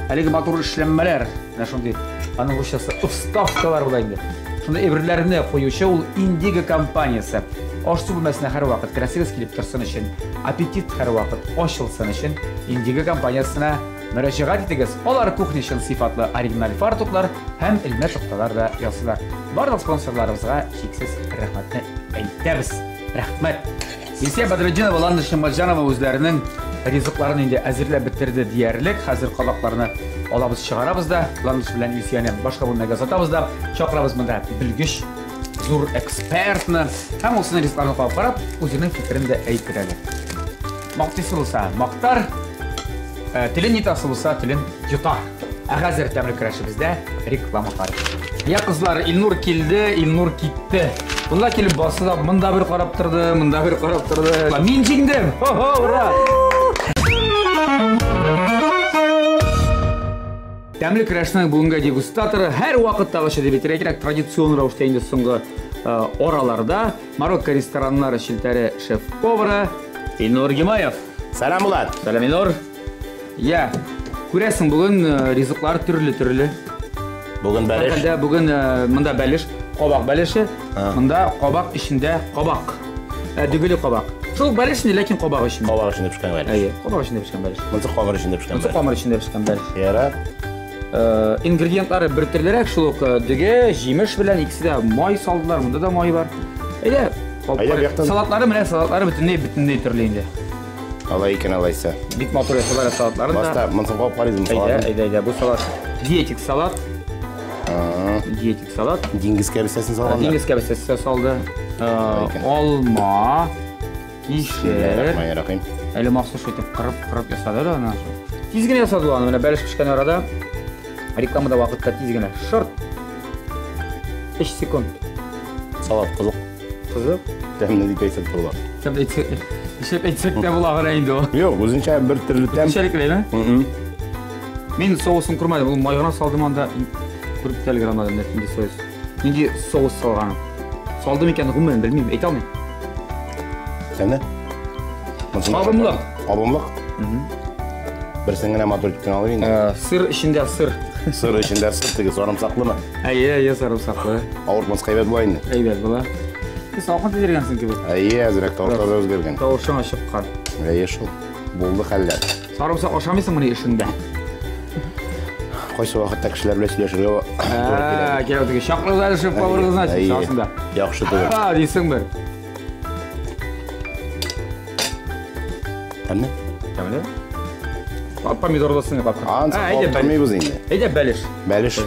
әлеге матур эшләнмәләр, менә шундый, аның русчасы вставкалар була инде. Шундый әйберләрне куючы ул Индиго компаниясе. Аш-су бүлмәсенә һәрвакыт керәсегез килеп торсын өчен, аппетит һәрвакыт ачылсын өчен Индиго компаниясенә мөрәҗәгать итегез. Алар кухня өчен сыйфатлы оригиналь фартуклар һәм элмә такталар да ясыйлар. Барлык спонсорларыбызга чиксез рәхмәтне әйтәбез. Рәхмәт! Илсөя Бәдретдинова, Ландыш Нигъмәтҗанова үзләренең ризыкларын инде әзерләп бетерде диярлек. Хәзер кабакларны алабыз, чыгарабыз да, Ландыш белән Илсөяне башка бүлмәгә озатабыз да, чакырабыз монда белгеч, зур экспертны. Һәм ул сезнең ризыкларны кабып карап, үзенең фикерен дә әйтер әле. Мактыйсы булса, мактар, телен йотасы булса, телен йотар. Ә хәзер тәмле көрәшебездә реклама карыйк. Я, кызлар, Илнур килде, Илнур китте. Монда килеп басты да, монда бер карап торды, монда бер карап торды. Мин җиңдем! Хо-хо, ура! Тәмле көрәшнең бүгенге дегустаторы һәр вакыттагыча дип әйтергә кирәк, традицион рәвештә инде соңгы араларда Марокко рестораннары челтәре шеф-повары Илнур Гимаев. Сәлам, Булат! Сәлам, Илнур! Я, күрәсең, бүген ризыклар төрле-төрле. Бүген бәлеш. Һәрхәлдә бүген монда бәлеш, кабак бәлеше, монда кабак эчендә кабак. Дөгеле кабак. Шул бәлеш инде, ләкин кабак эчендә. Кабак эчендә пешкән бәлеш. Әйе, кабак эчендә пешкән бәлеш. Монысы камыр эчендә пешкән бәлеш. Монысы камыр эчендә пешкән бәлеш. Ярар. Ингредиентлары бер төрлерәк, шул ук дөге, җимеш белән икесе дә май салдылар, монда да май бар. Әйдә, салатлары менә салатлары бөтенләй бөтенләй төрле инде. Алай икән, алайса. Бик матур ясалар салатларын да. Башта монысын кабып карыйбыз. Әйдә, әйдә, әйдә. Бу салат диетик салат. Диетик салат. Диңгез кәбестәсен салганнар. Диңгез кәбестәсе салды. Алма, кишер. Рахман Әле махсус итеп кырып-кырып ясады да аны. Тиз генә ясады аны. Менә бәлеш пешкән арада рекламада вакытта тиз генә. Шорт. 3 секунд. Салат кызык. Кызык. Тәмле дип әйтсәк була. Тәмле әйтсәк. Нишләп әйтсәк тә була гына инде ул. Юк, үзенчә бер төрле тәм. Үзенчәлеклеме? Мин соусын күрмәдем, ул май гына салдым анда. Күреп тә өлгерә алмадым, нинди соус. Нинди соус салганын. Салдым икән, гомумән белмим, әйтә алмыйм. Тәмле? Кабымлык. Кабымлык? Берсен генә матур итеп кенә алып инде. Сыр эчендә сыр. Сыр эчендә сыр теге сарымсаклымы? Әйе, әйе, сарымсаклы. Авыртмаска әйбәт була инде. Әйбәт була. Салкын тидергәнсең кебек. Әйе, әзрәк тавышлар да үзгәргән. Тавышың чыккан. Әйе шул. Булды хәлләр. Сарымсак ашамыйсыңмыни эшеңдә? Кайсы вакытта кешеләр белән сөйләшергә туры килә. Кирәк түгел. Чакырыгыз әле шеф поварыгызны, чыгасың да. Яхшы түгел. Ха, дисең бер. Тәмле? Тәмле. Помидорлысын капкан. Ансы каптырмыйбыз инде. Әйдә бәлеш. Бәлеш.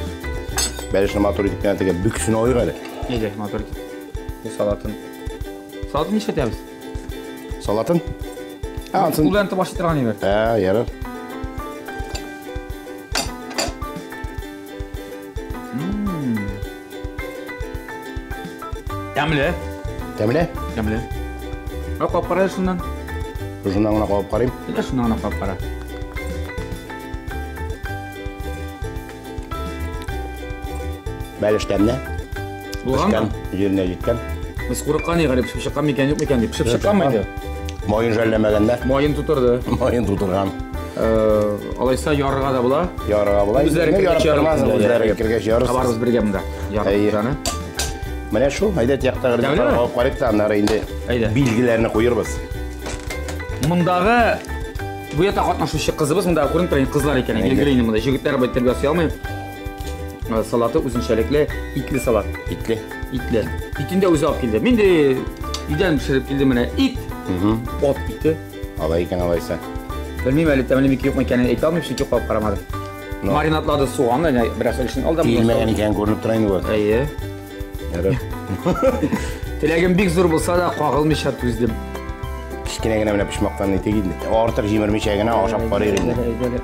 Бәлешне матур итеп кенә теге бөксен алыйк әле. Әйдә, матур итеп. Бу салатын. Салатын нишләтәбез? Салатын? Ә, ансын. Ул белән тып ашый торган әйбер. Ә, ярар. Тәмле. Тәмле? Тәмле. Ә кап кара шуннан. Шуннан гына кабып карыйм. Әйдә шуннан гына кап кара. Бәлеш тәмле. Булганмы? Җиренә җиткән. Без курыккан идек, әле пешеп чыккан микән, юк микән дип. Пешеп чыкканмы инде? Маен жәлләмәгәннәр. Маен тутырды. Маен тутырган. Алайса ярырга да була. Ярырга була. Үзләре кергәч ярырмасың, үзләре кергәч ярырсың. Табарбыз бергә монда. Ярырбыз аны. Менә шул, әйдә тияктагы ризыкларга кабып карыйк та, аннары инде билгеләрне куербыз. Мондагы бу якта катнашучы кызыбыз, монда күренеп тора, кызлар икән, билгеле инде монда җегетләр байтып ясый алмый. Салаты үзенчәлекле итле салат. Итле. Итле. Итен дә үзе алып килде. Мин дә өйдән пешереп килдем менә ит. Ат ите. Алай икән, алайса. Белмим әле тәмле микән юкмы икәнен әйтә алмыйм, чөнки кабып карамадым. Маринадлады суганны, бераз өлешен алдым. Тиелмәгән икән күренеп тора инде бу. Әйе. Ярар. Теләгем бик зур булса да, кагылмыйча түздем. Кечкенә генә менә почмактан итек инде. Артык җимермичә генә ашап карыйк инде.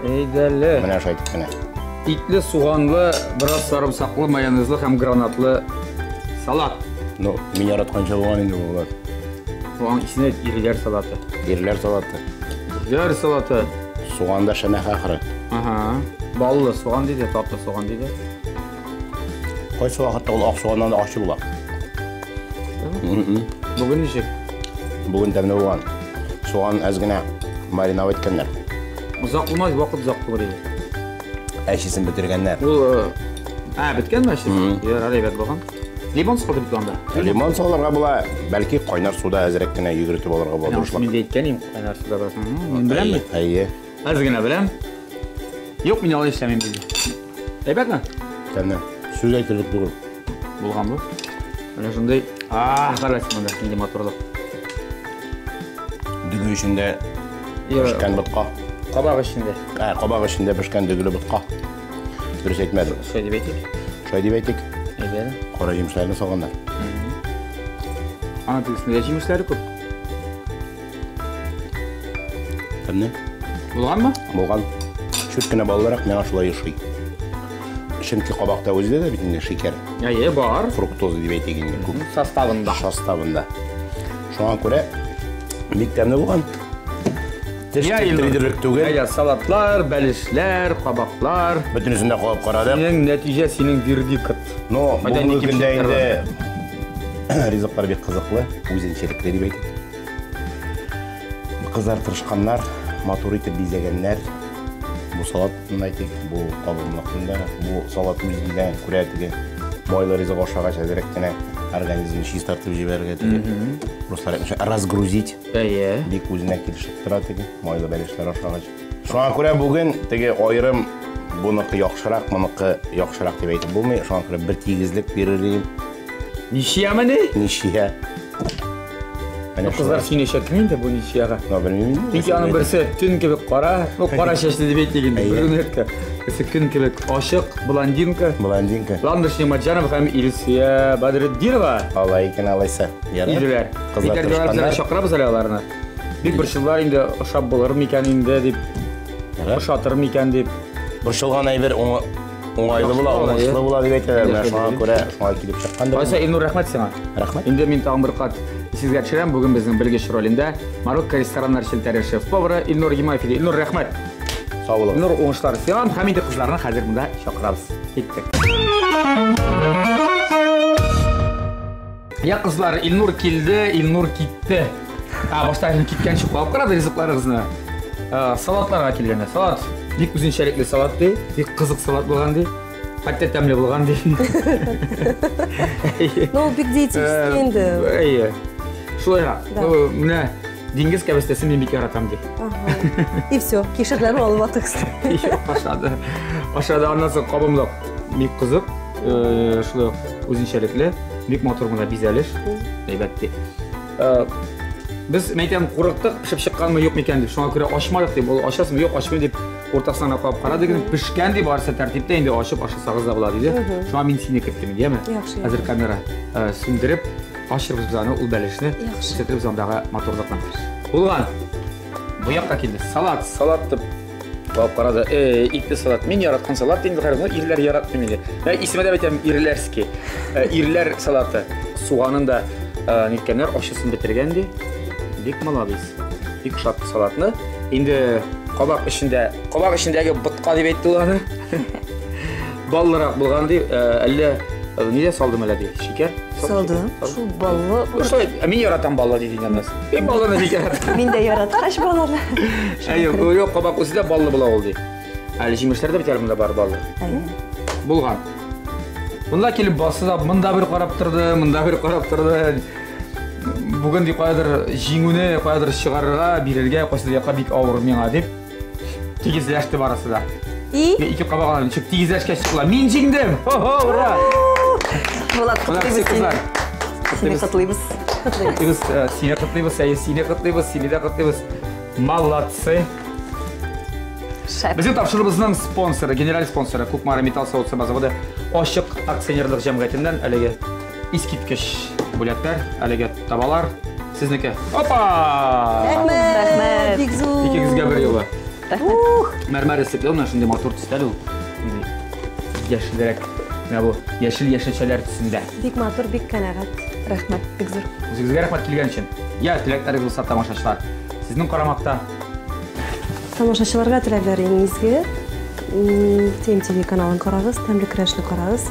Әйдәле. Менә шулай итеп кенә. Итле, суганлы, бераз сарымсаклы, майонезлы һәм гранатлы салат. Ну, мин яратканча булган инде бу, Булат. Аның исеме ирләр салаты. Ирләр салаты. Ирләр салаты. Суган да шәмәхә ахры. Ага. Баллы суган диде, татлы суган диде. Кайсы вакытта ул ак суганнан да ачы була. Бүген ничек? Бүген тәмле булган. Суган әз генә мариновать иткәннәр. Озак булмас, вакыт озак булыр иде. Әчесен бетергәннәр. Ул беткәнме әчесе? Ярар, әйбәт булган. Лимон салды бит анда. Лимон салырга була, бәлки кайнар суда әзрәк кенә йөгертеп алырга була дурышлап. Мин дә әйткән идем, кайнар суда бераз. Мин беләм бит. Әйе. Әз генә беләм. Юк, мин алай эшләмим диде. Әйбәтме? Тәмле. Сүз әйтерлек түгел. Булган бу. Менә шундый. Ах, карасың монда нинди матурлык. Дөге эчендә пешкән ботка. Кабак эчендә. Ә, кабак эчендә пешкән дөгеле ботка. Дөрес әйтмәдем. Шулай дип әйтик. Шулай дип әйтик. Әйдә. Кара җимешләрне салганнар. Ана тегесендә җимешләре күп. Тәмле. Булганмы? Булган. Чүт кенә баллырак миңа шулай ошый. Чөнки кабакта үзе дә бит инде шикәр. Әйе, бар. Фруктоза дип әйтик инде күп. Составында. Составында. Шуңа күрә бик тәмле булган. Теш тидерлек түгел. Әйе, салатлар, бәлешләр, кабаклар. Бөтенесен дә кабып карадык. Синең нәтиҗә, синең вердикт. Но бүгенге көндә инде ризыклар бик кызыклы, үзенчәлекле дип әйтик. Кызлар тырышканнар, матур итеп бизәгәннәр. Бу салатны әйтик, бу кабымлыкны да, бу салат үзендә күрә теге майлы ризык ашагач әзрәк кенә организмны чистартып җибәрергә теге. Руслар әйтмешә, разгрузить. Әйе. Бик үзенә килешеп тора теге майлы бәлешләр ашагач. Шуңа күрә бүген теге аерым буныкы яхшырак, моныкы яхшырак дип әйтеп булмый. Шуңа күрә бер тигезлек бирер идем. Ничьямыни? Ничья. Кызлар сөенәчәкме инде бу ничьяга? Ну, белмим инде. Чөнки аның берсе төн кебек кара, ну, кара чәчле дип әйтик инде, брюнетка. Берсе көн кебек ачык, блондинка. Блондинка. Ландыш Нигъмәтҗанова һәм Илсөя Бәдретдинова. Алай икән, алайса. Ярар. Иделәр. Кызлар тырышканнар. Чакырабыз әле аларны. Бик борчылдылар инде, ошап булыр микән инде дип. Ошатыр микән дип. Борчылган әйбер уңайлы була, уңышлы була дип әйтәләр. Менә шуңа күрә, шуңа килеп чыккандыр. Алайса, Илнур, рәхмәт сиңа. Рәхмәт. Инде мин тагын бер кат сезгә төшерәм. Бүген безнең белгеч ролендә Марокко рестораннар челтәре шеф-повары Илнур Гимаев иде. Илнур, рәхмәт. Сау булыгыз. Илнур, уңышлар сиңа. Һәм инде кызларны хәзер монда чакырабыз. Киттек. Я, кызлар, Илнур килде, Илнур китте. А, башта Илнур киткәнче куап карады ризыкларыгызны. Салатларга килгәндә, салат бик үзенчәлекле салат ди, бик кызык салат булган ди. Хәтта тәмле булган ди. Ну, бик диетический инде. Әйе. Шулайрак. Ну, менә диңгез кәбестәсен мин бик яратам ди. И все, кишерләрне алып атыгыз. Ашады. Ашады, аннан соң кабымлык бик кызык, шулай ук үзенчәлекле, бик матур гына бизәлеш. Әйбәт ди. Без, мәйтәм, курыктык, пешеп чыкканмы, юк микән дип. Шуңа күрә ачмадык дип, ул ачасың, юк, ачмыйм дип, уртасына гына кабып карады гына, пешкән дип, барысы тәртиптә, инде ачып ашасагыз да була диде. Шуңа мин сине керттем, яме? Яхшы. Хәзер камера сүндереп, ачырбыз без аны, ул бәлешне, күрсәтербез андагы матурлыкны. Булган. Бу якка килде. Салат, салат дип кабып карады. Итле салат. Мин яраткан салат инде, хәзер, ну, ирләр яратмый инде. Исеме дә әйтәм, ирләрский. Ирләр салаты. Суганын да ниткәннәр, ачысын бетергән ди. Бик молодец. Бик ошатты салатны. Инде кабак эчендә, кабак эчендәге ботка дип әйтте ул аны. Баллырак булган ди. Әллә нидә салдым әллә ди? Шикәр? Салдым. Шул баллы. Шулай, мин яратам баллы диде инде аннан. Мин баллыны бик яратам. Мин дә яраткач баллыны. Әйе, юк, кабак үзе дә баллы була ул ди. Әле җимешләр дә бит әле монда бар баллы. Әйе. Булган. Монда килеп басты да, монда бер карап торды, монда бер карап торды. Бүген ди каядыр җиңүне каядыр чыгарырга, бирергә, кайсыдыр якка бик авыр миңа дип. Тигезләште барысы да. И? Мин ике кабак алам, ничек тигезләшкәч чыктылар. Мин җиңдем! Хо-хо, ура! Булат, Молодцы, котлыйбыз сине. кызлар. Сине котлыйбыз. Котлыйбыз, сине котлыйбыз, әйе, сине котлыйбыз, сине дә котлыйбыз. Молодцы. Шәп. Безнең тапшыруыбызның спонсоры, генераль спонсоры Кукмара металл савыт-саба заводы ачык акционерлык җәмгыятеннән әлеге искиткеч бүләкләр, әлеге табалар сезнеке. Опа! Рәхмәт! Рәхмәт. Бик зур! Икегезгә бер юлы. Рәхмәт. Мәрмәр өслекле, менә шундый матур төстә ул. Шундый Яшелрәк. Менә бу яшел яшелчәләр төсендә. Бик матур, бик канәгать. Рәхмәт, бик зур. Үзегезгә рәхмәт килгән өчен. Я, теләкләрегез булса тамашачылар. Сезнең карамакта. Тамашачыларга теләкләр иң изге. ТМТВ каналын карагыз, тәмле көрәшне карагыз.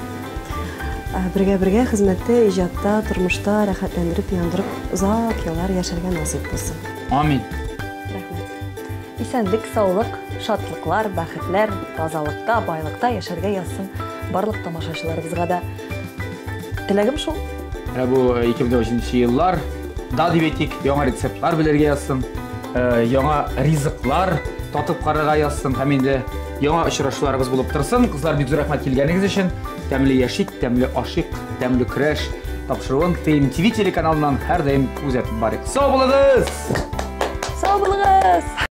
Бергә-бергә хезмәттә, иҗатта, тормышта рәхәтләндереп, яндырып озак еллар яшәргә насыйп булсын. Амин. Рәхмәт. Исәнлек, саулык, шатлыклар, бәхетләр, тазалыкта, байлыкта яшәргә язсын барлык тамашачыларыбызга да. Теләгем шул. Менә бу 2013 еллар да дип әйтик, яңа рецептлар белергә язсын, яңа ризыклар татып карарга язсын һәм инде яңа очрашуларыбыз булып торсын. Кызлар, бик зур рәхмәт килгәнегез өчен. Тәмле яшик, тәмле ашыйк, тәмле көрәш тапшыруын ТМТВ телеканалыннан һәрдаим күзәтеп барыйк. Сау булыгыз! Сау булыгыз!